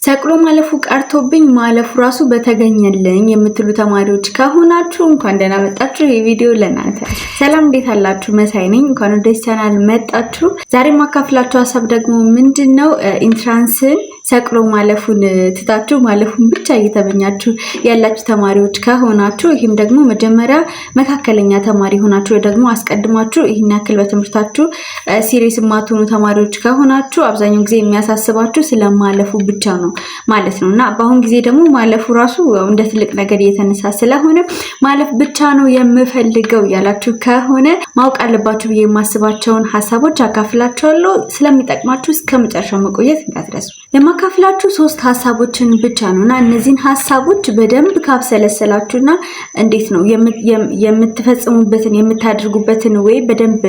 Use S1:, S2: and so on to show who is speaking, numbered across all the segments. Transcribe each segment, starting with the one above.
S1: ሰቅሎ ማለፉ ቀርቶብኝ ማለፉ ራሱ በተገኘልኝ የምትሉ ተማሪዎች ከሆናችሁ እንኳን ደህና መጣችሁ። ይህ ቪዲዮ ለእናንተ። ሰላም፣ እንዴት አላችሁ? መሳይ ነኝ። እንኳን ወደ ቻናል መጣችሁ። ዛሬ የማካፍላችሁ ሀሳብ ደግሞ ምንድን ነው? Entrance ን ሰቅሎ ማለፉን ትታችሁ ማለፉን ብቻ እየተመኛችሁ ያላችሁ ተማሪዎች ከሆናችሁ፣ ይህም ደግሞ መጀመሪያ መካከለኛ ተማሪ ሆናችሁ ወይ ደግሞ አስቀድማችሁ ይህን ያክል በትምህርታችሁ serious የማትሆኑ ተማሪዎች ከሆናችሁ፣ አብዛኛው ጊዜ የሚያሳስባችሁ ስለማለፉ ብቻ ነው ማለት ነው። እና በአሁን ጊዜ ደግሞ ማለፉ ራሱ እንደ ትልቅ ነገር እየተነሳ ስለሆነ ማለፍ ብቻ ነው የምፈልገው እያላችሁ ከሆነ ማወቅ አለባችሁ ብዬ የማስባቸውን ሀሳቦች አካፍላችኋለሁ። ስለሚጠቅማችሁ እስከ መጨረሻው መቆየት እንዳትረሱ። የማካፍላችሁ ሶስት ሀሳቦችን ብቻ ነው እና እነዚህን ሀሳቦች በደንብ ካብሰለሰላችሁና እንዴት ነው የምትፈጽሙበትን የምታደርጉበትን ወይ በደንብ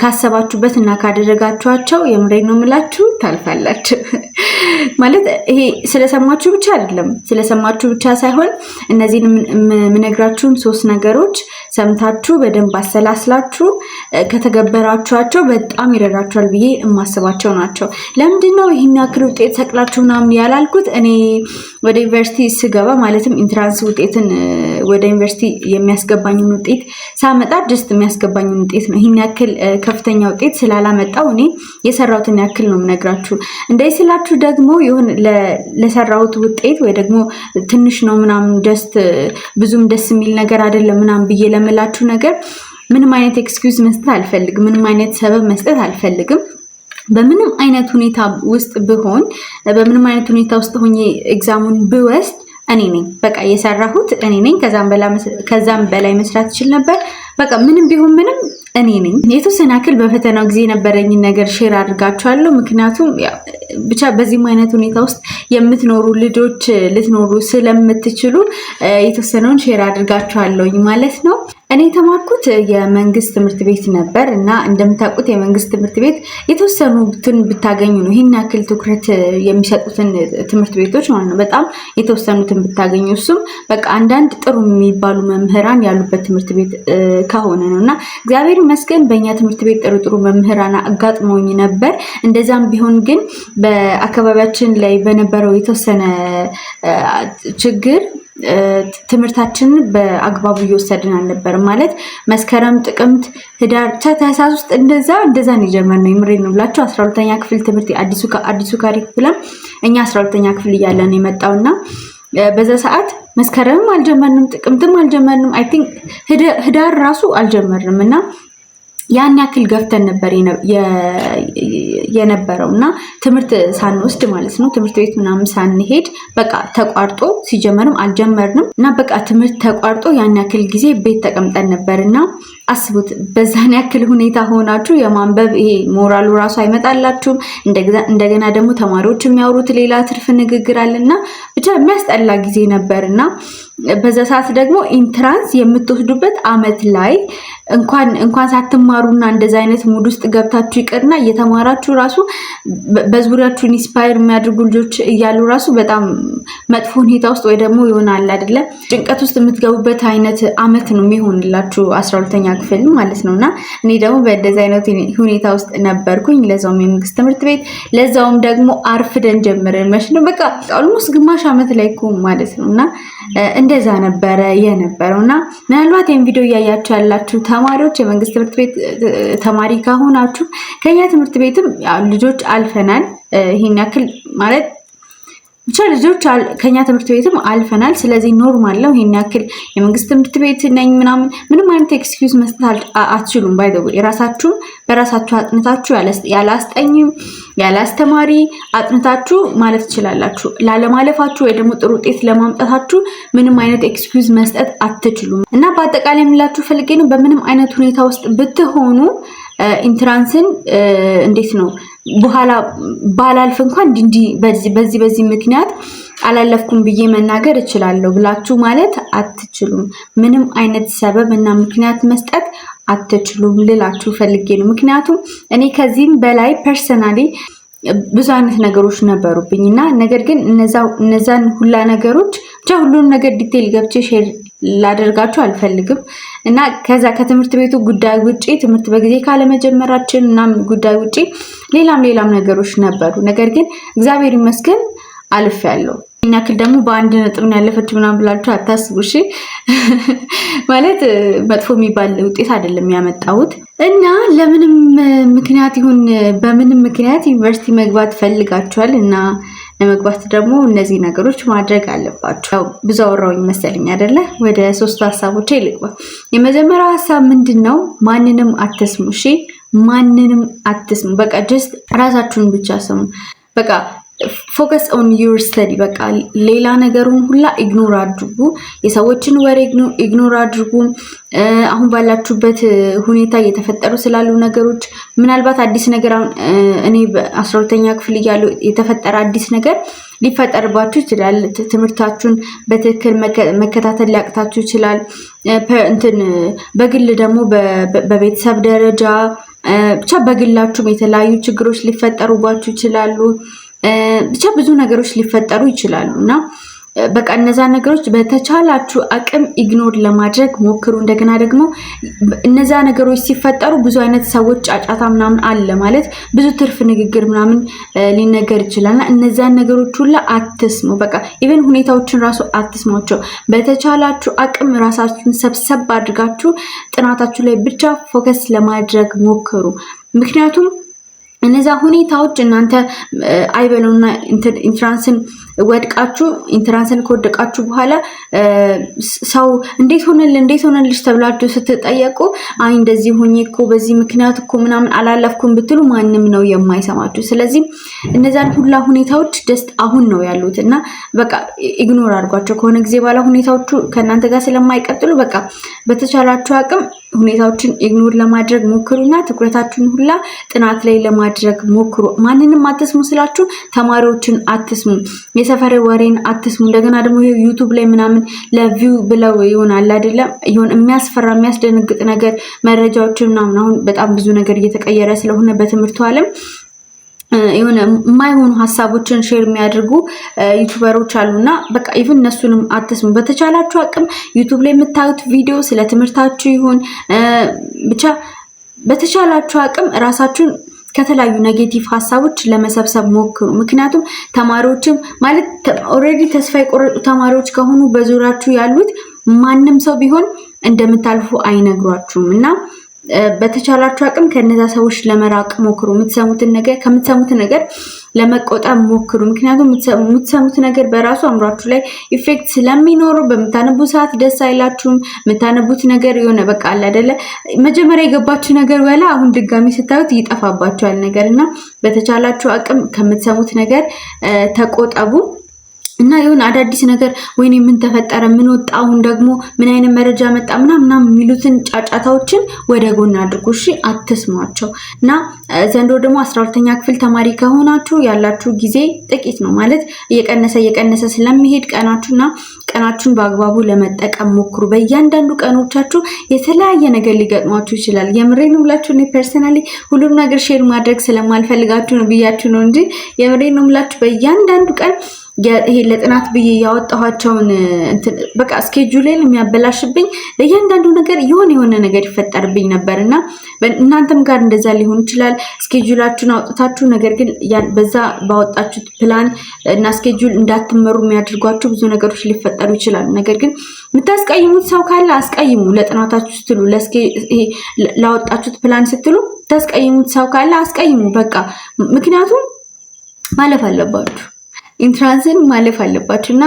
S1: ካሰባችሁበት እና ካደረጋችኋቸው፣ የምሬን ነው የምላችሁ፣ ታልፋላችሁ። ማለት ይሄ ስለሰማችሁ ብቻ አይደለም። ስለሰማችሁ ብቻ ሳይሆን እነዚህን የምነግራችሁን ሶስት ነገሮች ሰምታችሁ በደንብ አሰላስላችሁ ከተገበራችኋቸው በጣም ይረዳችኋል ብዬ የማስባቸው ናቸው። ለምንድን ነው ይህን ያክል ውጤት ሰቅላችሁ ምናምን ያላልኩት? እኔ ወደ ዩኒቨርሲቲ ስገባ፣ ማለትም entrance ውጤትን፣ ወደ ዩኒቨርሲቲ የሚያስገባኝን ውጤት ሳመጣ just የሚያስገባኝን ውጤት ነው። ይህን ያክል ከፍተኛ ውጤት ስላላመጣው እኔ የሰራሁትን ያክል ነው የምነግራችሁ። እንደዚህ ስላችሁ ደግሞ ይሁን ለሰራሁት ውጤት ወይ ደግሞ ትንሽ ነው ምናምን፣ just ብዙም ደስ የሚል ነገር አይደለም ምናምን ብዬ ለምላችሁ ነገር ምንም አይነት excuse መስጠት አልፈልግም። ምንም አይነት ሰበብ መስጠት አልፈልግም። በምንም አይነት ሁኔታ ውስጥ ብሆን፣ በምንም አይነት ሁኔታ ውስጥ ሆኜ exam ኡን ብወስድ እኔ ነኝ በቃ የሰራሁት፣ እኔ ነኝ። ከዛም በላይ መስራት እችል ነበር። በቃ ምንም ቢሆን ምንም እኔ ነኝ። የተወሰነ ያክል በፈተናው ጊዜ የነበረኝን ነገር share አድርጋችኋለሁ። ምክንያቱም ብቻ በዚህም አይነት ሁኔታ ውስጥ የምትኖሩ ልጆች ልትኖሩ ስለምትችሉ የተወሰነውን share አድርጋችኋለሁኝ ማለት ነው። እኔ የተማርኩት የመንግስት ትምህርት ቤት ነበር እና እንደምታውቁት የመንግስት ትምህርት ቤት የተወሰኑትን ብታገኙ ነው ይህን ያክል ትኩረት የሚሰጡትን ትምህርት ቤቶች ማለት ነው። በጣም የተወሰኑትን ብታገኙ፣ እሱም በቃ አንዳንድ ጥሩ የሚባሉ መምህራን ያሉበት ትምህርት ቤት ከሆነ ነው። እና እግዚአብሔር ይመስገን በእኛ ትምህርት ቤት ጥሩ ጥሩ መምህራን አጋጥመውኝ ነበር። እንደዛም ቢሆን ግን በአካባቢያችን ላይ በነበረው የተወሰነ ችግር ትምህርታችንን በአግባቡ እየወሰድን አልነበርም። ማለት መስከረም፣ ጥቅምት፣ ህዳር፣ ብቻ ታህሳስ ውስጥ እንደዛ እንደዛ ነው የጀመርነው። የምሬን ነው ብላችሁ 12ኛ ክፍል ትምህርት አዲሱ curriculum እኛ 12ኛ ክፍል እያለን የመጣው እና በዛ ሰዓት መስከረምም አልጀመርንም፣ ጥቅምትም አልጀመርንም። I think ህዳር ራሱ አልጀመርንም እና ያን ያክል ገፍተን ነበር የነበረው እና ትምህርት ሳንወስድ ማለት ነው። ትምህርት ቤት ምናምን ሳንሄድ በቃ ተቋርጦ፣ ሲጀመርም አልጀመርንም እና በቃ ትምህርት ተቋርጦ ያን ያክል ጊዜ ቤት ተቀምጠን ነበር። እና አስቡት፣ በዛን ያክል ሁኔታ ሆናችሁ የማንበብ ይሄ ሞራሉ ራሱ አይመጣላችሁም። እንደገና ደግሞ ተማሪዎች የሚያወሩት ሌላ ትርፍ ንግግር አለና ብቻ የሚያስጠላ ጊዜ ነበር። እና በዛ ሰዓት ደግሞ entrance የምትወስዱበት አመት ላይ እንኳን ሳትማሩና እንደዚ አይነት mood ውስጥ ገብታችሁ ይቅርና እየተማራችሁ ራሱ በዙሪያችሁ inspire የሚያደርጉ ልጆች እያሉ ራሱ በጣም መጥፎ ሁኔታ ውስጥ ወይ ደግሞ ይሆናል አይደለ ጭንቀት ውስጥ የምትገቡበት አይነት አመት ነው የሚሆንላችሁ 12ኛ ክፍል ማለት ነው። እና እኔ ደግሞ በእንደዚ አይነት ሁኔታ ውስጥ ነበርኩኝ። ለዛውም የመንግስት ትምህርት ቤት፣ ለዛውም ደግሞ አርፍደን ጀምረን፣ መች ነው በቃ almost ግማሽ አመት ላይ እኮ ማለት ነው። እና እንደዛ ነበረ የነበረው። እና ምናልባት ይህን ቪዲዮ እያያችሁ ያላችሁ ተማሪዎች የመንግስት ትምህርት ቤት ተማሪ ከሆናችሁ፣ ከኛ ትምህርት ቤትም ልጆች አልፈናል። ይሄን ያክል ማለት ብቻ ልጆች ከኛ ትምህርት ቤትም አልፈናል። ስለዚህ normal ነው። ይሄን ያክል የመንግስት ትምህርት ቤት ነኝ ምናምን ምንም አይነት excuse መስጠት አትችሉም። By the way የራሳችሁም በራሳችሁ አጥንታችሁ፣ ያለ አስጠኝም ያለ አስተማሪ አጥንታችሁ ማለፍ ትችላላችሁ። ላለማለፋችሁ ወይ ደግሞ ጥሩ ውጤት ለማምጣታችሁ ምንም አይነት excuse መስጠት አትችሉም። እና በአጠቃላይ የምላችሁ ፈልጌ ነው፣ በምንም አይነት ሁኔታ ውስጥ ብትሆኑ entrance ን እንዴት ነው በኋላ ባላልፍ እንኳን እንዲህ በዚህ በዚህ በዚህ ምክንያት አላለፍኩም ብዬ መናገር እችላለሁ ብላችሁ ማለት አትችሉም። ምንም አይነት ሰበብ እና ምክንያት መስጠት አትችሉም ልላችሁ ፈልጌ ነው። ምክንያቱም እኔ ከዚህም በላይ personally ብዙ አይነት ነገሮች ነበሩብኝ እና ነገር ግን እነዛን ሁላ ነገሮች ብቻ ሁሉንም ነገር detail ገብቼ share ላደርጋችሁ አልፈልግም። እና ከዛ ከትምህርት ቤቱ ጉዳይ ውጪ፣ ትምህርት በጊዜ ካለመጀመራችን ምናምን ጉዳይ ውጪ ሌላም ሌላም ነገሮች ነበሩ። ነገር ግን እግዚአብሔር ይመስገን አልፌያለሁ። ይህን ያክል ደግሞ በ1 ነጥብ ነው ያለፈችው ምናምን ብላችሁ አታስቡ። እሺ፣ ማለት መጥፎ የሚባል ውጤት አይደለም ያመጣሁት። እና ለምንም ምክንያት ይሁን በምንም ምክንያት ዩኒቨርሲቲ መግባት ፈልጋችኋል እና ለመግባት ደግሞ እነዚህ ነገሮች ማድረግ አለባችሁ። ያው ብዙ አወራሁኝ መሰለኝ አይደለ? ወደ ሶስቱ ሀሳቦች ልግባ። የመጀመሪያው ሀሳብ ምንድን ነው? ማንንም አትስሙ። እሺ፣ ማንንም አትስሙ። በቃ just ራሳችሁን ብቻ ስሙ። በቃ focus on your study። በቃ ሌላ ነገሩን ሁላ ignore አድርጉ። የሰዎችን ወሬ ignore አድርጉ። አሁን ባላችሁበት ሁኔታ እየተፈጠሩ ስላሉ ነገሮች፣ ምናልባት አዲስ ነገር፣ አሁን እኔ በ12ኛ ክፍል እያለሁ የተፈጠረ አዲስ ነገር ሊፈጠርባችሁ ይችላል። ትምህርታችሁን በትክክል መከታተል ሊያቅታችሁ ይችላል። እንትን በግል ደግሞ በቤተሰብ ደረጃ፣ ብቻ በግላችሁም የተለያዩ ችግሮች ሊፈጠሩባችሁ ይችላሉ። ብቻ ብዙ ነገሮች ሊፈጠሩ ይችላሉ እና በቃ እነዛ ነገሮች በተቻላችሁ አቅም ignore ለማድረግ ሞክሩ። እንደገና ደግሞ እነዛ ነገሮች ሲፈጠሩ ብዙ አይነት ሰዎች ጫጫታ ምናምን አለ፣ ማለት ብዙ ትርፍ ንግግር ምናምን ሊነገር ይችላል እና እነዛን ነገሮች ሁላ አትስሙ። በቃ even ሁኔታዎችን ራሱ አትስሟቸው። በተቻላችሁ አቅም ራሳችሁን ሰብሰብ አድርጋችሁ ጥናታችሁ ላይ ብቻ focus ለማድረግ ሞክሩ። ምክንያቱም እነዛ ሁኔታዎች እናንተ አይበለውና entrance ን ወድቃችሁ፣ entrance ን ከወደቃችሁ በኋላ ሰው እንዴት ሆነልህ፣ እንዴት ሆነልሽ ተብላችሁ ስትጠየቁ አይ እንደዚህ ሆኜ እኮ፣ በዚህ ምክንያት እኮ ምናምን አላለፍኩም ብትሉ ማንም ነው የማይሰማችሁ። ስለዚህ እነዛን ሁላ ሁኔታዎች just አሁን ነው ያሉት እና በቃ ignore አድርጓቸው። ከሆነ ጊዜ በኋላ ሁኔታዎቹ ከእናንተ ጋር ስለማይቀጥሉ በቃ በተቻላችሁ አቅም ሁኔታዎችን ignore ለማድረግ ሞክሩና ትኩረታችሁን ሁላ ጥናት ላይ ለማድረግ ሞክሩ። ማንንም አትስሙ ስላችሁ ተማሪዎችን አትስሙ፣ የሰፈር ወሬን አትስሙ። እንደገና ደግሞ YouTube ላይ ምናምን ለ view ብለው ይሆናል አይደለም፣ ይሆን የሚያስፈራ የሚያስደነግጥ ነገር መረጃዎችን ምናምን፣ አሁን በጣም ብዙ ነገር እየተቀየረ ስለሆነ በትምህርቱ ዓለም የሆነ የማይሆኑ ሀሳቦችን share የሚያደርጉ YouTuber ኦች አሉና በቃ even እነሱንም አትስሙ። በተቻላችሁ አቅም YouTube ላይ የምታዩት ቪዲዮ ስለ ትምህርታችሁ ይሁን፣ ብቻ በተቻላችሁ አቅም ራሳችሁን ከተለያዩ negative ሀሳቦች ለመሰብሰብ ሞክሩ። ምክንያቱም ተማሪዎችም ማለት already ተስፋ የቆረጡ ተማሪዎች ከሆኑ በዙሪያችሁ ያሉት ማንም ሰው ቢሆን እንደምታልፉ አይነግሯችሁም እና በተቻላችሁ አቅም ከነዛ ሰዎች ለመራቅ ሞክሩ። የምትሰሙትን ነገር ከምትሰሙት ነገር ለመቆጠብ ሞክሩ። ምክንያቱም የምትሰሙት ነገር በራሱ አእምሯችሁ ላይ effect ስለሚኖረው በምታነቡ ሰዓት ደስ አይላችሁም። የምታነቡት ነገር የሆነ በቃ አለ አይደለ፣ መጀመሪያ የገባችሁ ነገር ወላ አሁን ድጋሚ ስታዩት ይጠፋባችኋል ነገር እና በተቻላችሁ አቅም ከምትሰሙት ነገር ተቆጠቡ። እና የሆነ አዳዲስ ነገር ወይኔ ምን ተፈጠረ፣ ምን ወጣ፣ አሁን ደግሞ ምን አይነት መረጃ መጣ ምናምን ምናምን የሚሉትን ጫጫታዎችን ወደ ጎን አድርጉ። እሺ፣ አትስሟቸው። እና ዘንድሮ ደግሞ 12ኛ ክፍል ተማሪ ከሆናችሁ ያላችሁ ጊዜ ጥቂት ነው፣ ማለት እየቀነሰ እየቀነሰ ስለሚሄድ ቀናችሁና ቀናችሁን በአግባቡ ለመጠቀም ሞክሩ። በእያንዳንዱ ቀኖቻችሁ የተለያየ ነገር ሊገጥሟችሁ ይችላል። የምሬን ነው የምላችሁ። እኔ personally ሁሉም ነገር share ማድረግ ስለማልፈልጋችሁ ነው ብያችሁ ነው እንጂ የምሬን ነው የምላችሁ፣ በእያንዳንዱ ቀን ይሄ ለጥናት ብዬ ያወጣኋቸውን በቃ schedule ኤን የሚያበላሽብኝ ለእያንዳንዱ ነገር የሆነ የሆነ ነገር ይፈጠርብኝ ነበር እና እናንተም ጋር እንደዛ ሊሆን ይችላል። Schedule ኣችሁን አውጥታችሁ ነገር ግን በዛ ባወጣችሁት ፕላን እና schedule እንዳትመሩ የሚያደርጓችሁ ብዙ ነገሮች ሊፈጠሩ ይችላሉ። ነገር ግን የምታስቀይሙት ሰው ካለ አስቀይሙ። ለጥናታችሁ ስትሉ፣ ላወጣችሁት ፕላን ስትሉ ታስቀይሙት ሰው ካለ አስቀይሙ። በቃ ምክንያቱም ማለፍ አለባችሁ፣ entrance ን ማለፍ አለባችሁ እና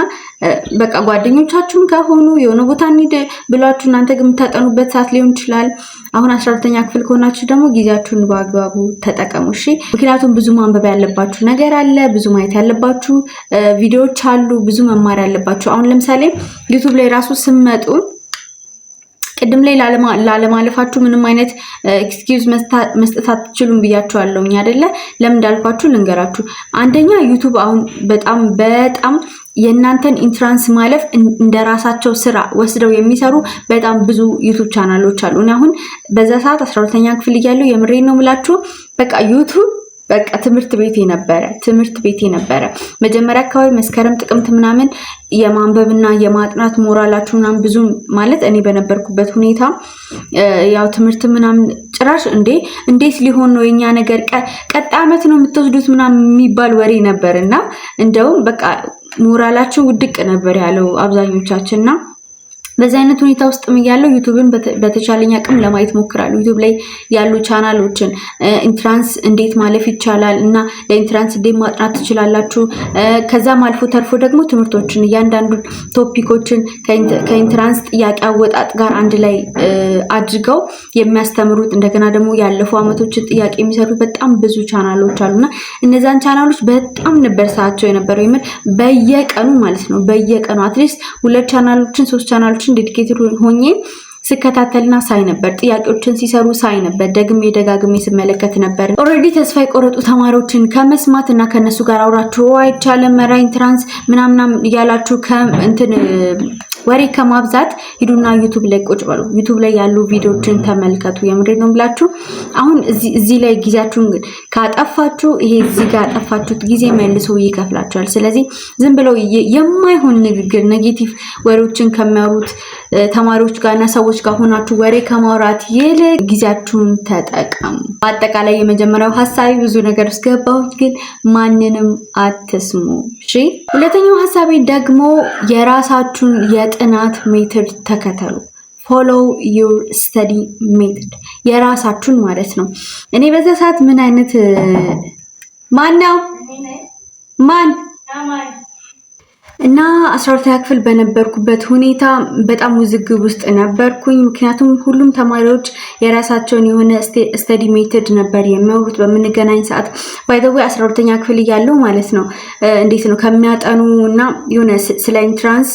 S1: በቃ ጓደኞቻችሁን ከሆኑ የሆነ ቦታ እንሂድ ብሏችሁ እናንተ ግን የምታጠኑበት ሰዓት ሊሆን ይችላል። አሁን 12ኛ ክፍል ከሆናችሁ ደግሞ ጊዜያችሁን በአግባቡ ተጠቀሙ። እሺ፣ ምክንያቱም ብዙ ማንበብ ያለባችሁ ነገር አለ፣ ብዙ ማየት ያለባችሁ ቪዲዮዎች አሉ፣ ብዙ መማር ያለባችሁ። አሁን ለምሳሌ YouTube ላይ ራሱ ስትመጡ፣ ቅድም ላይ ላለማለፋችሁ ምንም አይነት excuse መስጠት አትችሉም ብያችኋለሁኝ አይደለ? ለምን እንዳልኳችሁ ልንገራችሁ። አንደኛ YouTube አሁን በጣም በጣም የእናንተን entrance ማለፍ እንደ ራሳቸው ስራ ወስደው የሚሰሩ በጣም ብዙ YouTube ቻናሎች አሉ። እኔ አሁን በዛ ሰዓት 12ኛ ክፍል እያለሁ የምሬን ነው የምላችሁ በቃ YouTube በቃ ትምህርት ቤቴ ነበረ፣ ትምህርት ቤቴ ነበረ። መጀመሪያ አካባቢ መስከረም፣ ጥቅምት ምናምን የማንበብና የማጥናት ሞራላችሁ ምናምን ብዙ፣ ማለት እኔ በነበርኩበት ሁኔታ ያው ትምህርት ምናምን ጭራሽ እንዴ እንዴት ሊሆን ነው የኛ ነገር፣ ቀጣይ ዓመት ነው የምትወስዱት ምናምን የሚባል ወሬ ነበር። እና እንደውም በቃ ሞራላችን ውድቅ ነበር ያለው አብዛኞቻችን። እና በዚህ አይነት ሁኔታ ውስጥም እያለው YouTube ን በተቻለኝ አቅም ለማየት ሞክራለሁ። YouTube ላይ ያሉ ቻናሎችን፣ entrance እንዴት ማለፍ ይቻላል እና ለ entrance እንዴት ማጥናት ትችላላችሁ። ከዛም አልፎ ተርፎ ደግሞ ትምህርቶችን፣ እያንዳንዱ topic ኦችን ከ entrance ጥያቄ አወጣጥ ጋር አንድ ላይ አድርገው የሚያስተምሩት፣ እንደገና ደግሞ ያለፉ አመቶችን ጥያቄ የሚሰሩት በጣም ብዙ ቻናሎች አሉና እነዛን ቻናሎች በጣም ነበር ሳያቸው የነበረው። የምር በየቀኑ ማለት ነው። በየቀኑ at least ሁለት ቻናሎችን፣ ሶስት ቻናሎችን dedicated ሆኜ ስከታተልና ሳይ ነበር። ጥያቄዎችን ሲሰሩ ሳይ ነበር። ደግሜ ደጋግሜ ስመለከት ነበር። Already ተስፋ የቆረጡ ተማሪዎችን ከመስማት እና ከነሱ ጋር አውራችሁ አይቻልም መራ entrance ምናምናም እያላችሁ እንትን ወሬ ከማብዛት ሂዱና YouTube ላይ ቁጭ በሉ። YouTube ላይ ያሉ ቪዲዮችን ተመልከቱ። የምሬ ነው ብላችሁ አሁን እዚህ ላይ ጊዜያችሁን ካጠፋችሁ ይሄ እዚህ ጋር ያጠፋችሁት ጊዜ መልሶ ይከፍላችኋል። ስለዚህ ዝም ብለው የማይሆን ንግግር፣ negative ወሬዎችን ከሚያወሩት ተማሪዎች ጋርና ሰዎች ጋር ሆናችሁ ወሬ ከማውራት ይልቅ ጊዜያችሁን ተጠቀሙ። በአጠቃላይ የመጀመሪያው ሀሳቤ፣ ብዙ ነገር ውስጥ ገባሁት፣ ግን ማንንም አትስሙ። እሺ። ሁለተኛው ሀሳቤ ደግሞ የራሳችሁን የጥናት method ተከተሉ። Follow your study method፣ የራሳችሁን ማለት ነው። እኔ በዛ ሰዓት ምን አይነት፣ ማን ነው ማን፣ እና 12ኛ ክፍል በነበርኩበት ሁኔታ በጣም ውዝግብ ውስጥ ነበርኩኝ። ምክንያቱም ሁሉም ተማሪዎች የራሳቸውን የሆነ study method ነበር የሚያወሩት በምንገናኝ ሰዓት። By the way 12ኛ ክፍል እያለሁ ማለት ነው፣ እንዴት ነው ከሚያጠኑ እና የሆነ ስለ entrance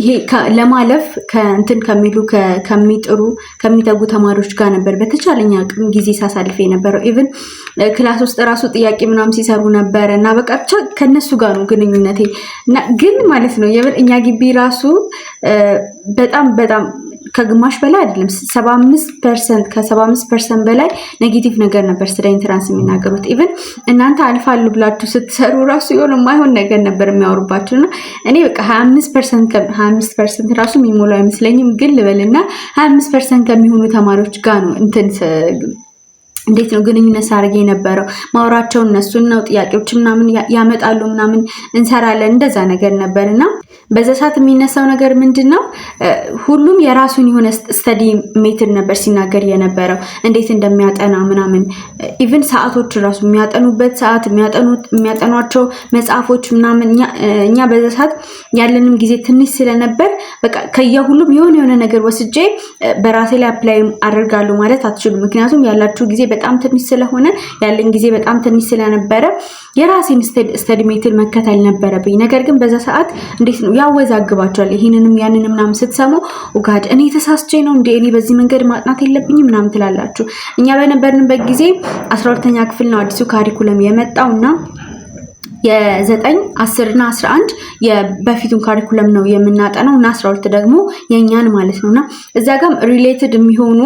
S1: ይሄ ለማለፍ ከእንትን ከሚሉ፣ ከሚጥሩ፣ ከሚተጉ ተማሪዎች ጋር ነበር በተቻለኝ አቅም ጊዜ ሳሳልፍ የነበረው። Even class ውስጥ ራሱ ጥያቄ ምናምን ሲሰሩ ነበረ እና በቃ ብቻ ከነሱ ጋር ነው ግንኙነቴ። እና ግን ማለት ነው የምር እኛ ግቢ ራሱ በጣም በጣም ከግማሽ በላይ አይደለም፣ 75%፣ ከ75% በላይ negative ነገር ነበር ስለ entrance የሚናገሩት። Even እናንተ አልፋሉ ብላችሁ ስትሰሩ ራሱ የሆነ የማይሆን ነገር ነበር የሚያወሩባችሁ። እና እኔ በቃ 25%፣ 25% ራሱ የሚሞላው አይመስለኝም፣ ግን ልበልና 25% ከሚሆኑ ተማሪዎች ጋር ነው እንትን እንዴት ነው ግንኙነት ሳደርግ የነበረው። ማውራቸው እነሱን ነው። ጥያቄዎች ምናምን ያመጣሉ ምናምን፣ እንሰራለን፣ እንደዛ ነገር ነበር። እና በዛ ሰዓት የሚነሳው ነገር ምንድን ነው? ሁሉም የራሱን የሆነ study method ነበር ሲናገር የነበረው፣ እንዴት እንደሚያጠና ምናምን፣ even ሰዓቶች ራሱ፣ የሚያጠኑበት ሰዓት፣ የሚያጠኗቸው መጽሐፎች ምናምን። እኛ በዛ ሰዓት ያለንም ጊዜ ትንሽ ስለነበር በቃ ከየሁሉም የሆነ የሆነ ነገር ወስጄ በራሴ ላይ apply አደርጋለሁ ማለት አትችሉም። ምክንያቱም ያላችሁ ጊዜ በጣም ትንሽ ስለሆነ፣ ያለኝ ጊዜ በጣም ትንሽ ስለነበረ የራሴን study method መከተል ነበረብኝ። ነገር ግን በዛ ሰዓት እንዴት ነው ያወዛግባቸዋል። ይህንንም ያንንም ምናምን ስትሰሙ oh God እኔ ተሳስቼ ነው እንዴ፣ እኔ በዚህ መንገድ ማጥናት የለብኝም ምናምን ትላላችሁ። እኛ በነበርንበት ጊዜ 12ኛ ክፍል ነው አዲሱ curriculum የመጣው እና የ9፣ 10 እና 11 የበፊቱን curriculum ነው የምናጠነው እና 12 ደግሞ የእኛን ማለት ነው። እና እዛ ጋም related የሚሆኑ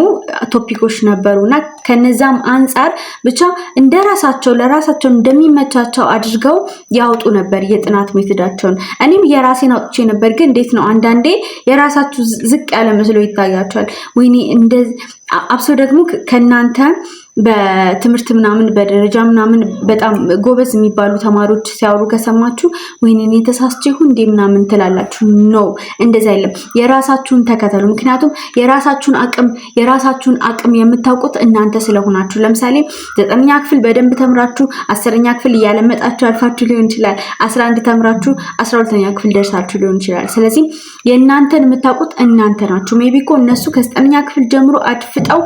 S1: topic ኦች ነበሩ እና ከነዛም አንጻር ብቻ እንደ ራሳቸው ለራሳቸው እንደሚመቻቸው አድርገው ያወጡ ነበር የጥናት method ኣቸውን። እኔም የራሴን አውጥቼ ነበር። ግን እንዴት ነው አንዳንዴ የራሳችሁ ዝቅ ያለ መስሎ ይታያቸዋል። ወይኔ እንደ አብሶ ደግሞ ከእናንተ በትምህርት ምናምን በደረጃ ምናምን በጣም ጎበዝ የሚባሉ ተማሪዎች ሲያወሩ ከሰማችሁ ወይኔ እኔ ተሳስቼ ይሁን እንዴ ምናምን ትላላችሁ። No፣ እንደዛ አይደለም። የራሳችሁን ተከተሉ። ምክንያቱም የራሳችሁን አቅም የምታውቁት እናንተ ስለሆናችሁ። ለምሳሌ ዘጠነኛ ክፍል በደንብ ተምራችሁ 10ኛ ክፍል እያለመጣችሁ አልፋችሁ ሊሆን ይችላል። 11 ተምራችሁ 12ኛ ክፍል ደርሳችሁ ሊሆን ይችላል። ስለዚህ የእናንተን የምታውቁት እናንተ ናችሁ። Maybe እኮ እነሱ ከዘጠነኛ ክፍል ጀምሮ አድፍጠው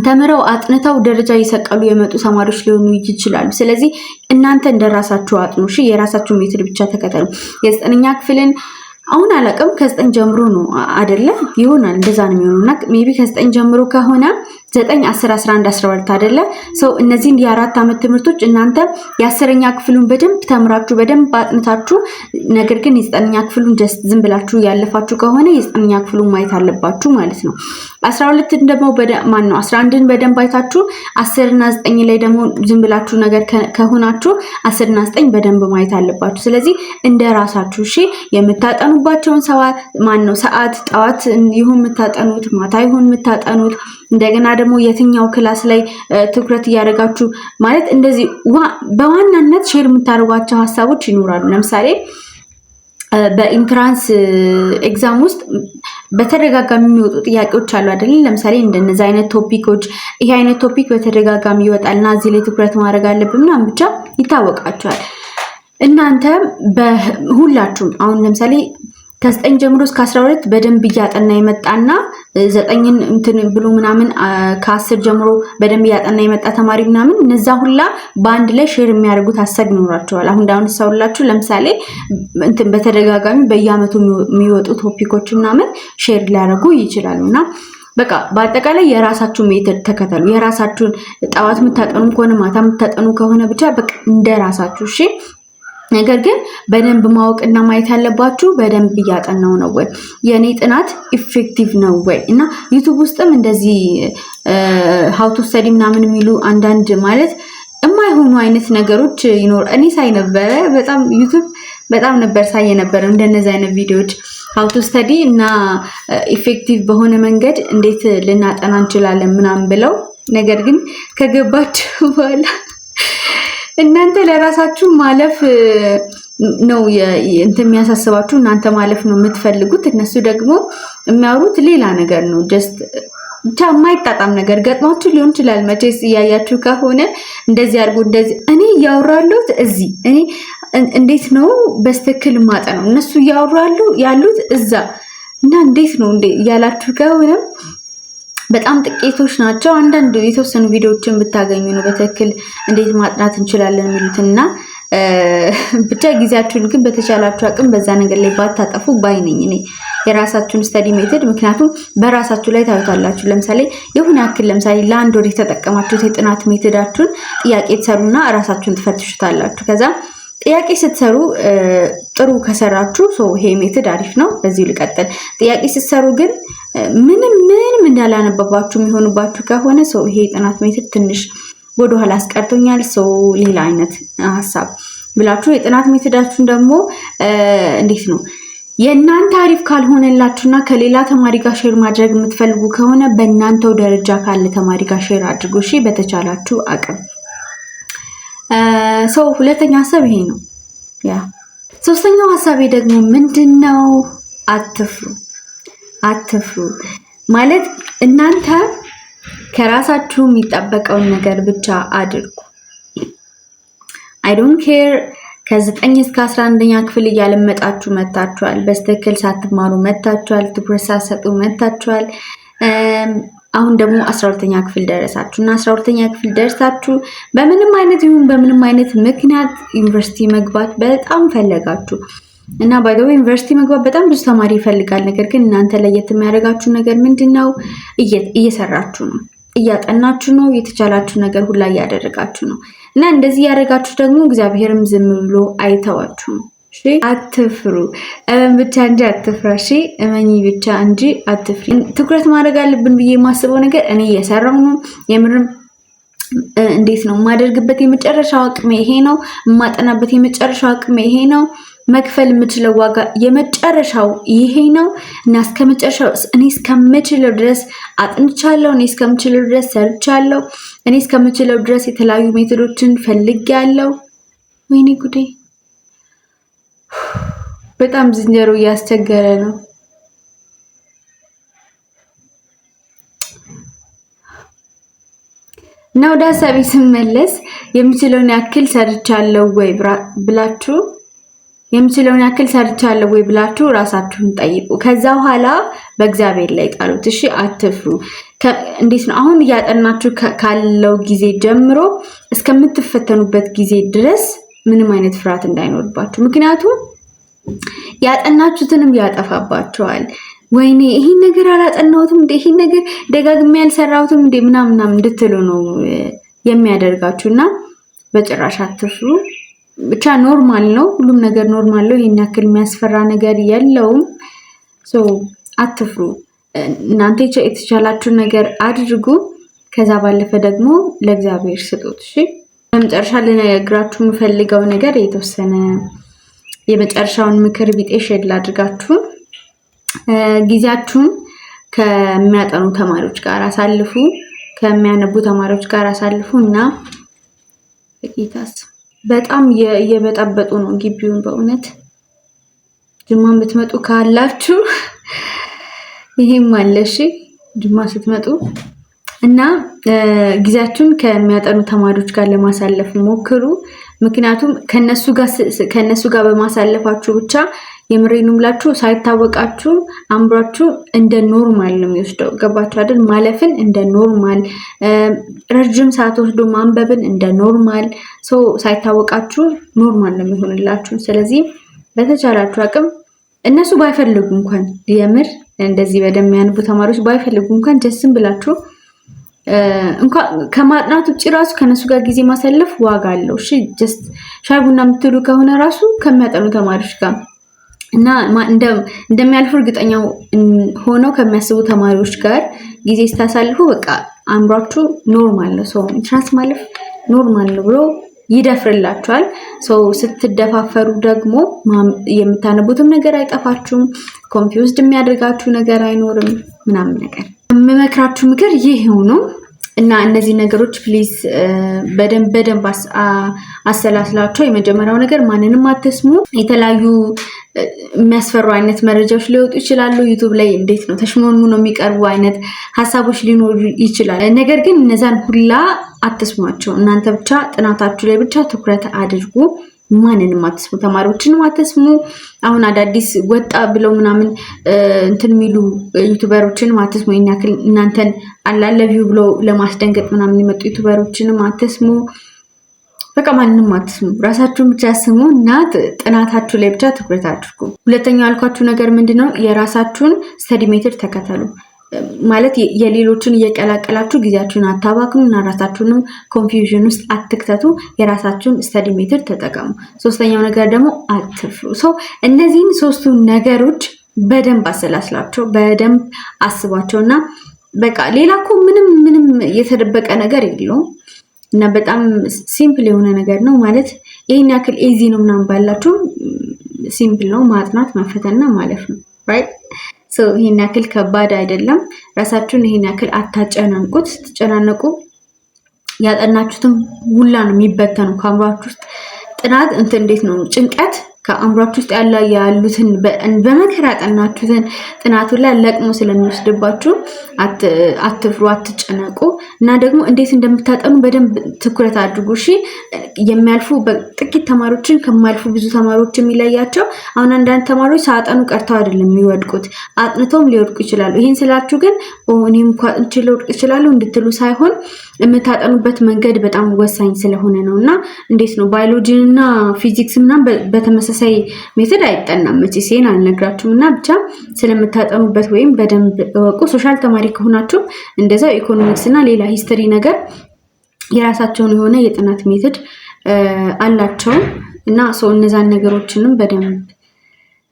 S1: ተምረው አጥንተው ደረጃ እየሰቀሉ የመጡ ተማሪዎች ሊሆኑ ይችላሉ። ስለዚህ እናንተ እንደራሳችሁ አጥኑ። እሺ፣ የራሳችሁ method ብቻ ተከተሉ። የዘጠነኛ ክፍልን አሁን አላውቅም፣ ከ9 ጀምሮ ነው አደለ? ይሆናል፣ እንደዛ ነው የሚሆነው። እና maybe ከ9 ጀምሮ ከሆነ 9፣ 10፣ 11፣ 12 አይደለ? So እነዚህን የ4 ዓመት ትምህርቶች እናንተ የ10ኛ ክፍሉን በደንብ ተምራችሁ፣ በደንብ አጥንታችሁ፣ ነገር ግን የ9ኛ ክፍሉን just ዝም ብላችሁ ያለፋችሁ ከሆነ የ9ኛ ክፍሉን ማየት አለባችሁ ማለት ነው። 12ን ደግሞ፣ ማን ነው፣ 11ን በደንብ አይታችሁ 10 እና 9 ላይ ደግሞ ዝም ብላችሁ ነገር ከሆናችሁ 10 እና 9 በደንብ ማየት አለባችሁ። ስለዚህ እንደ ራሳችሁ፣ እሺ፣ የምታጠኑባቸውን ሰዋት፣ ማን ነው፣ ሰዓት፣ ጠዋት ይሁን የምታጠኑት፣ ማታ ይሁን የምታጠኑት፣ እንደገና ደግሞ የትኛው class ላይ ትኩረት እያደረጋችሁ፣ ማለት እንደዚህ በዋናነት share የምታደርጓቸው ሀሳቦች ይኖራሉ። ለምሳሌ በ entrance exam ውስጥ በተደጋጋሚ የሚወጡ ጥያቄዎች አሉ አይደል? ለምሳሌ እንደነዚህ አይነት topic ኦች፣ ይሄ አይነት topic በተደጋጋሚ ይወጣል እና እዚህ ላይ ትኩረት ማድረግ አለብን ምናምን ብቻ ይታወቃቸዋል። እናንተ በሁላችሁም አሁን ለምሳሌ ከ9 ጀምሮ እስከ 12 በደንብ እያጠና የመጣና 9ን እንትን ብሎ ምናምን፣ ከ10 ጀምሮ በደንብ እያጠና የመጣ ተማሪ ምናምን፣ እነዛ ሁላ በአንድ ላይ share የሚያደርጉት ሀሳብ ይኖራቸዋል። አሁን እንዳነሳሁላችሁ ለምሳሌ እንትን በተደጋጋሚ በየአመቱ የሚወጡ topic ኦች ምናምን share ሊያደርጉ ይችላሉ። እና በቃ በአጠቃላይ የራሳችሁን method ተከተሉ። የራሳችሁን፣ ጠዋት የምታጠኑ ከሆነ፣ ማታ የምታጠኑ ከሆነ፣ ብቻ በቃ እንደ ራሳችሁ፣ እሺ። ነገር ግን በደንብ ማወቅና ማየት ያለባችሁ በደንብ እያጠናው ነው ወይ፣ የእኔ ጥናት effective ነው ወይ? እና YouTube ውስጥም እንደዚህ how to study ምናምን የሚሉ አንዳንድ ማለት የማይሆኑ አይነት ነገሮች ይኖር። እኔ ሳይ ነበረ፣ በጣም YouTube በጣም ነበር ሳይ የነበረ እንደነዚህ አይነት ቪዲዮዎች፣ how to study እና effective በሆነ መንገድ እንዴት ልናጠና እንችላለን ምናምን ብለው። ነገር ግን ከገባችሁ በኋላ እናንተ ለራሳችሁ ማለፍ ነው እንትን የሚያሳስባችሁ፣ እናንተ ማለፍ ነው የምትፈልጉት። እነሱ ደግሞ የሚያወሩት ሌላ ነገር ነው። Just ብቻ የማይጣጣም ነገር ገጥሟችሁ ሊሆን ይችላል። መቼስ እያያችሁ ከሆነ እንደዚህ አድርጉ፣ እንደዚህ፣ እኔ እያወራለሁት እዚህ፣ እኔ እንዴት ነው በትክክል ማጠናው፣ እነሱ እያወራሉ ያሉት እዛ፣ እና እንዴት ነው እንዴ እያላችሁ ከሆነም በጣም ጥቂቶች ናቸው። አንዳንድ የተወሰኑ ቪዲዮዎችን ብታገኙ ነው በትክክል እንዴት ማጥናት እንችላለን የሚሉትን። እና ብቻ ጊዜያችሁን ግን በተቻላችሁ አቅም በዛ ነገር ላይ ባታጠፉ ባይ ነኝ እኔ። የራሳችሁን study method፣ ምክንያቱም በራሳችሁ ላይ ታዩታላችሁ። ለምሳሌ የሆነ ያክል፣ ለምሳሌ ለአንድ ወር የተጠቀማችሁት የጥናት method ኣችሁን ጥያቄ ትሰሩና ራሳችሁን ትፈትሹታላችሁ። ከዛ ጥያቄ ስትሰሩ ጥሩ ከሰራችሁ ይሄ method አሪፍ ነው፣ በዚሁ ልቀጥል። ጥያቄ ስትሰሩ ግን ምንም ምንም እንዳላነበባችሁ የሚሆኑባችሁ ከሆነ so ይሄ የጥናት method ትንሽ ወደኋላ አስቀርቶኛል፣ so ሌላ አይነት ሀሳብ ብላችሁ የጥናት method ኣችሁን ደግሞ፣ እንዴት ነው፣ የእናንተ አሪፍ ካልሆነላችሁና ከሌላ ተማሪ ጋር share ማድረግ የምትፈልጉ ከሆነ በእናንተው ደረጃ ካለ ተማሪ ጋር share አድርጉ። እሺ፣ በተቻላችሁ አቅም። So ሁለተኛ ሀሳብ ይሄ ነው። Yeah፣ ሶስተኛው ሀሳቤ ደግሞ ምንድን ነው? አትፍሩ፣ አትፍሩ ማለት እናንተ ከራሳችሁ የሚጠበቀውን ነገር ብቻ አድርጉ። I don't care፣ ከ9 እስከ 11ኛ ክፍል እያለመጣችሁ መታችኋል። በትክክል ሳትማሩ መታችኋል። ትኩረት ሳትሰጡ መታችኋል። አሁን ደግሞ 12ኛ ክፍል ደረሳችሁ እና 12ኛ ክፍል ደርሳችሁ በምንም አይነት ይሁን በምንም አይነት ምክንያት ዩኒቨርሲቲ መግባት በጣም ፈለጋችሁ። እና by the way ዩኒቨርሲቲ መግባት በጣም ብዙ ተማሪ ይፈልጋል። ነገር ግን እናንተ ለየት የሚያደርጋችሁ ነገር ምንድን ነው? እየሰራችሁ ነው፣ እያጠናችሁ ነው፣ የተቻላችሁ ነገር ሁላ እያደረጋችሁ ነው። እና እንደዚህ እያደረጋችሁ ደግሞ እግዚአብሔርም ዝም ብሎ አይተዋችሁም። አትፍሩ። እመን ብቻ እንጂ አትፍራ። እሺ፣ እመኚ ብቻ እንጂ አትፍሪ። ትኩረት ማድረግ አለብን ብዬ የማስበው ነገር እኔ እየሰራሁ ነው፣ የምርም እንዴት ነው፣ የማደርግበት የመጨረሻው አቅሜ ይሄ ነው። የማጠናበት የመጨረሻው አቅሜ ይሄ ነው። መክፈል የምችለው ዋጋ የመጨረሻው ይሄ ነው እና እስከ መጨረሻው እኔ እስከምችለው ድረስ አጥንቻለሁ። እኔ እስከምችለው ድረስ ሰርቻለሁ። እኔ እስከምችለው ድረስ የተለያዩ method ኦችን ፈልጌያለሁ። ወይኔ ጉዴ! በጣም ዝንጀሮ እያስቸገረ ነው። እና ወደ ሀሳቤ ስመለስ የምችለውን ያክል ሰርቻለሁ ወይ ብላችሁ፣ የምችለውን ያክል ሰርቻለሁ ወይ ብላችሁ ራሳችሁን ጠይቁ። ከዛ በኋላ በእግዚአብሔር ላይ ጣሉት። እሺ፣ አትፍሩ። እንዴት ነው፣ አሁን እያጠናችሁ ካለው ጊዜ ጀምሮ እስከምትፈተኑበት ጊዜ ድረስ ምንም አይነት ፍርሃት እንዳይኖርባችሁ። ምክንያቱም ያጠናችሁትንም ያጠፋባችኋል። ወይኔ ይሄን ነገር አላጠናሁትም እንዴ፣ ይሄን ነገር ደጋግሜ ያልሰራሁትም እንዴ ምናምን ምናምን እንድትሉ ነው የሚያደርጋችሁ። እና በጭራሽ አትፍሩ። ብቻ normal ነው፣ ሁሉም ነገር normal ነው። ይሄን ያክል የሚያስፈራ ነገር የለውም። So አትፍሩ። እናንተ የተቻላችሁን ነገር አድርጉ። ከዛ ባለፈ ደግሞ ለእግዚአብሔር ስጡት። እሺ፣ በመጨረሻ ልነግራችሁ የምፈልገው ነገር የተወሰነ የመጨረሻውን ምክር ቢጤ share ላድርጋችሁ። ጊዜያችሁን ከሚያጠኑ ተማሪዎች ጋር አሳልፉ፣ ከሚያነቡ ተማሪዎች ጋር አሳልፉ። እና በጌታስ በጣም እየበጠበጡ ነው ግቢውን በእውነት። ጅማን ብትመጡ ካላችሁ ይሄም አለ። እሺ፣ ጅማ ስትመጡ እና ጊዜያችሁን ከሚያጠኑ ተማሪዎች ጋር ለማሳለፍ ሞክሩ። ምክንያቱም ከነሱ ጋር በማሳለፋችሁ ብቻ፣ የምሬን ብላችሁ፣ ሳይታወቃችሁ አእምሯችሁ እንደ normal ነው የሚወስደው። ገባችሁ አይደል? ማለፍን እንደ normal፣ ረጅም ሰዓት ወስዶ ማንበብን እንደ normal፣ so ሳይታወቃችሁ normal ነው የሚሆንላችሁ። ስለዚህ በተቻላችሁ አቅም እነሱ ባይፈልጉ እንኳን፣ የምር እንደዚህ በደንብ የሚያነቡ ተማሪዎች ባይፈልጉ እንኳን፣ just ዝም ብላችሁ እንኳን ከማጥናት ውጭ ራሱ ከነሱ ጋር ጊዜ ማሳለፍ ዋጋ አለው። እሺ፣ just ሻይ ቡና የምትሉ ከሆነ ራሱ ከሚያጠኑ ተማሪዎች ጋር እና እንደሚያልፉ እርግጠኛ ሆነው ከሚያስቡ ተማሪዎች ጋር ጊዜ ስታሳልፉ በቃ አእምሯችሁ normal ነው፣ so entrance ማለፍ normal ነው ብሎ ይደፍርላችኋል። So ስትደፋፈሩ ደግሞ የምታነቡትም ነገር አይጠፋችሁም፣ confused የሚያደርጋችሁ ነገር አይኖርም ምናምን ነገር። የምመክራችሁ ምክር ይህ ነው እና እነዚህ ነገሮች please በደንብ በደንብ አሰላስላቸው። የመጀመሪያው ነገር ማንንም አትስሙ። የተለያዩ የሚያስፈሩ አይነት መረጃዎች ሊወጡ ይችላሉ። YouTube ላይ እንዴት ነው ተሽሞንሙነው የሚቀርቡ አይነት ሀሳቦች ሊኖሩ ይችላል። ነገር ግን እነዛን ሁላ አትስሟቸው። እናንተ ብቻ ጥናታችሁ ላይ ብቻ ትኩረት አድርጉ። ማንንም አትስሙ፣ ተማሪዎችንም አትስሙ። አሁን አዳዲስ ወጣ ብለው ምናምን እንትን የሚሉ YouTuber ኦችንም አትስሙ። ይሄን ያክል እናንተን አላለ view ብለው ለማስደንገጥ ምናምን የመጡ YouTuber ኦችንም አትስሙ። በቃ ማንንም አትስሙ፣ ራሳችሁን ብቻ ስሙ እና ጥናታችሁ ላይ ብቻ ትኩረት አድርጉ። ሁለተኛው ያልኳችሁ ነገር ምንድነው? የራሳችሁን study method ተከተሉ። ማለት የሌሎችን እየቀላቀላችሁ ጊዜያችሁን አታባክኑ እና ራሳችሁንም confusion ውስጥ አትክተቱ። የራሳችሁን study method ተጠቀሙ። ሶስተኛው ነገር ደግሞ አትፍሩ። So እነዚህን ሶስቱን ነገሮች በደንብ አሰላስላቸው፣ በደንብ አስቧቸው እና በቃ ሌላ እኮ ምንም ምንም የተደበቀ ነገር የለውም እና በጣም simple የሆነ ነገር ነው። ማለት ይህን ያክል easy ነው ምናምን ባላችሁ simple ነው። ማጥናት፣ መፈተንና ማለፍ ነው፣ right? ይሄን ያክል ከባድ አይደለም። ራሳችሁን ይሄን ያክል አታጨናንቁት። ስትጨናነቁ ያጠናችሁትም ሁላ ነው የሚበተነው ከአእምሯችሁ ውስጥ። ጥናት እንትን እንዴት ነው፣ ጭንቀት ከአእምሯችሁ ውስጥ ያሉትን በመከራ ያጠናችሁትን ጥናቱ ላይ ለቅሞ ስለሚወስድባችሁ አትፍሩ፣ አትጨነቁ። እና ደግሞ እንዴት እንደምታጠኑ በደንብ ትኩረት አድርጉ። እሺ፣ የሚያልፉ ጥቂት ተማሪዎችን ከማያልፉ ብዙ ተማሪዎች የሚለያቸው አሁን አንዳንድ ተማሪዎች ሳያጠኑ ቀርተው አይደለም የሚወድቁት፣ አጥንተውም ሊወድቁ ይችላሉ። ይህን ስላችሁ ግን እኔም እኮ አጥንቼ ልወድቅ እችላለሁ እንድትሉ ሳይሆን የምታጠኑበት መንገድ በጣም ወሳኝ ስለሆነ ነው። እና እንዴት ነው፣ ባዮሎጂን እና ፊዚክስ ምናምን በተመሳሳይ method አይጠናም። መቼስ ይሄን አልነግራችሁም። እና ብቻ ስለምታጠኑበት ወይም በደንብ እወቁ። Social ተማሪ ከሆናችሁ እንደዛው ኢኮኖሚክስ እና ሌላ history ነገር የራሳቸውን የሆነ የጥናት method አላቸው እና so እነዛን ነገሮችንም በደንብ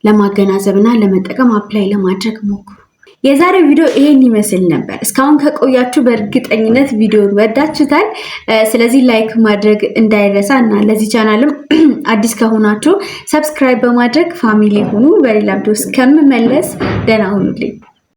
S1: ለማገናዘብ እና ለመጠቀም፣ apply ለማድረግ ሞክሩ። የዛሬው ቪዲዮ ይሄን ይመስል ነበር። እስካሁን ከቆያችሁ በእርግጠኝነት ቪዲዮን ወዳችሁታል። ስለዚህ like ማድረግ እንዳይረሳ እና ለዚህ ቻናልም አዲስ ከሆናችሁ subscribe በማድረግ family ሁኑ። በሌላ ቪዲዮ እስከምመለስ ደህና ሁኑልኝ።